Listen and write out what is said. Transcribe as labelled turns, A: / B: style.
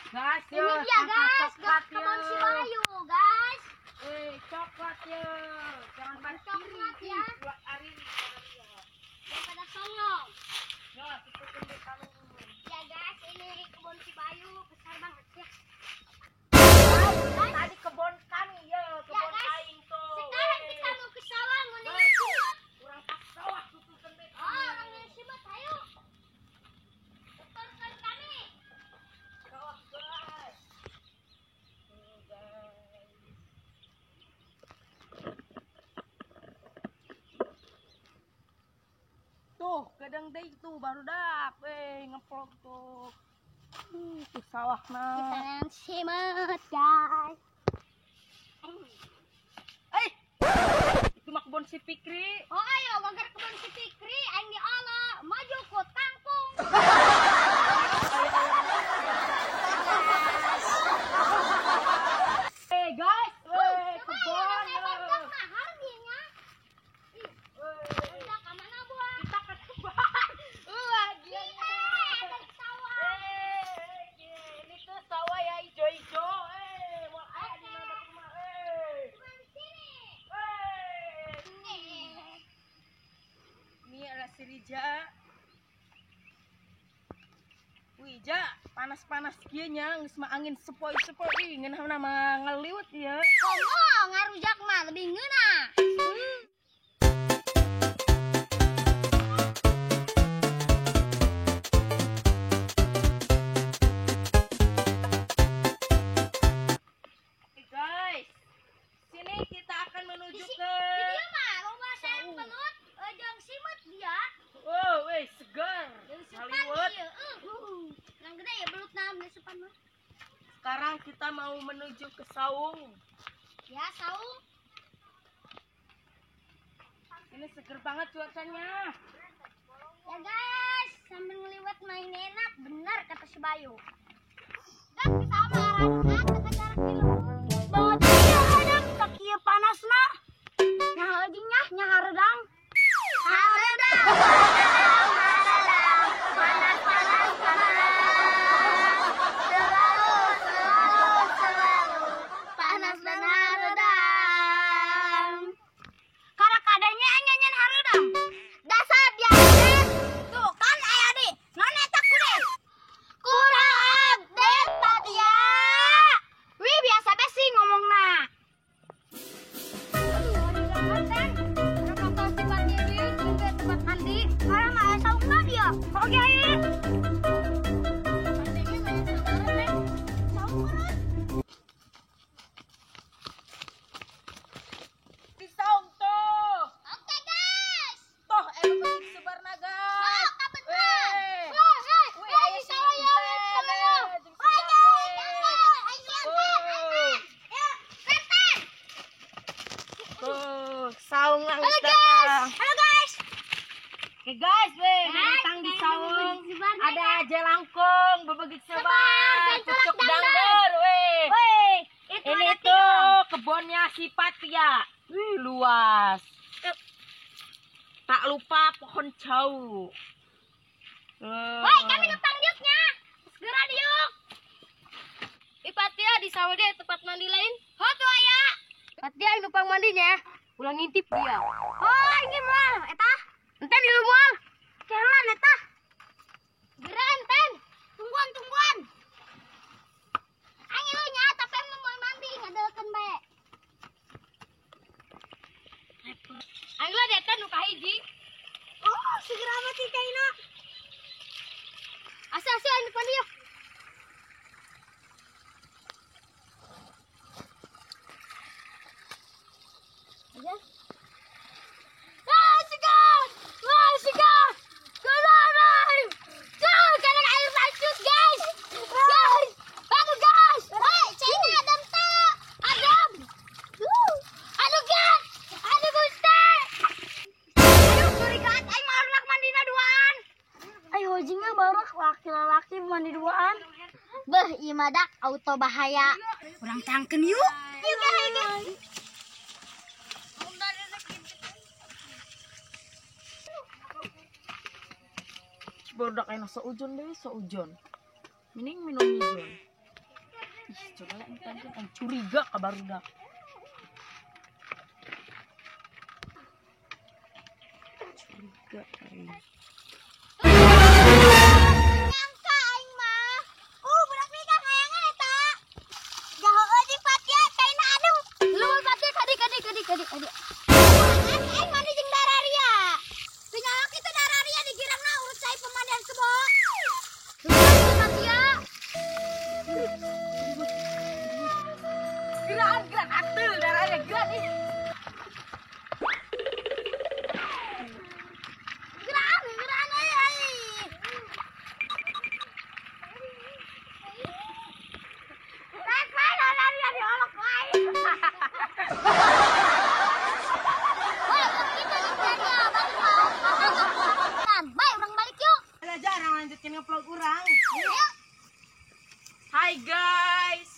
A: Guys,
B: ini dia guys, kebun si Bayu guys.
A: Coklat ya, jangan pada
B: coklat ya. Jangan pada songong. Ya guys, ini kebun si Bayu besar banget ya.
A: Tadi kebun kami ya, kebun
B: ya,
A: aing tuh.
B: Sekarang kita mau ke sawah mau nengok simat.
A: Urang ke sawah tuturkeun bae.
B: Oh, orang nengok simat, ayo. Tuturkeun kami.
A: Sawah guys. Tuh, kadang deui tuh barudak, ngevlog tuh. Tuh sawahna.
B: Kita nang simat, guys.
A: Itu mah kebun si Fikri.
B: Oh ayo, gagar kebun si Fikri, aing di ala, maju ku tangkung.
A: Guys, kebun. Kita ke kebun. Ini tuh sawah ya ijo-ijo. Mau aya di mana rumah. Ini adalah si Rija. Wih, Ja, panas-panas kieu nya geus mah angin sepoi-sepoi ngeunah mah ngaliwet ya.
B: Komo ngarujak mah lebih ngeunah.
A: Oke, guys. Sini kita akan menuju ke
B: dia mah loba sayang belut jeung simeut dia.
A: Oh, weh, segar. Ngaliwet.
B: Yang gede ya belutna lesepan mah.
A: Sekarang kita mau menuju ke saung.
B: Ya, saung.
A: Ini seger banget cuacanya.
B: Ya guys, sambil ngeliwat main enak, benar kata si Bayu. Dan kita arahkan ke jarak di luhur. Banget ieu hadap tak ieu panasna. Nya lagi nya, nya hareudang. Hareudang. Hareudang, panas panas panas. Selalu selalu selalu panas dan hareudang. Karena kadanya nyanyian hareudang. Dasar dia tuh kan aya di. Non eta kude. Kurang update tadi ya. Wih biasa be sih ngomongna. Tempat mandi, karena mah aya saungna dia. Oke, ayo.
A: Di saung tuh.
B: Oke, guys.
A: Toh emang sebarna guys.
B: Oh, kabeneran. Weh, di sawah ya, di sawah ya. Weh, guys,
A: Tuh, saung lah
B: Halo guys. Halo guys.
A: Oke guys, weh, datang di saung. Ada jelangkung, bebegik sebar, cucuk dangder, weh. Ini tuh kebunnya si Patia. Wih, luas. Tak lupa pohon jauh.
B: Woi, kami numpang diuknya. Segera diuk.
C: Ih, Patia di sawah deh tempat mandi lain.
B: Oh tuh aya.
C: Patia yang numpang mandinya. Ulang ngintip dia.
B: Oh, ini mah eta.
C: Enten di luar.
B: Jalan eta. Geran ten. Tungguan tungguan. Ayo nya tapi mau mandi ngadelekeun bae.
C: Ayo lah deh ten nu kahiji.
B: Oh, segera mati kaina.
C: Asa asa aing mandi yuk.
B: Ya. Ah, segar. Wah, segar. Keluar. Tuh, kadang air lanjut, guys. Guys. Bagus, guys. Hei, Cina Adam tak. Adam. Dak laki-laki mandi duaan. Beuh, ieu mah dak auto bahaya. Urang tangkeun yuk. Yuk guys.
A: Barudak aya seujon deui, seujon. Mending minum ijon. Ih, coba lah tangkeun aing curiga ka barudak. Curiga aing.
B: Nyangka aing mah. Budak nikah kayangan eta. Jaho di Fatia caina adem. Lu Fatia kadi kadi kadi kadi kadi. Aing mandi jeung dararia. Teu nyaho kitu dararia digirangna urut cai pemandian kebo. Fatia.
A: Gerak gerak atul dararia gerak ih. Lanjutin ngevlog urang. Hai guys,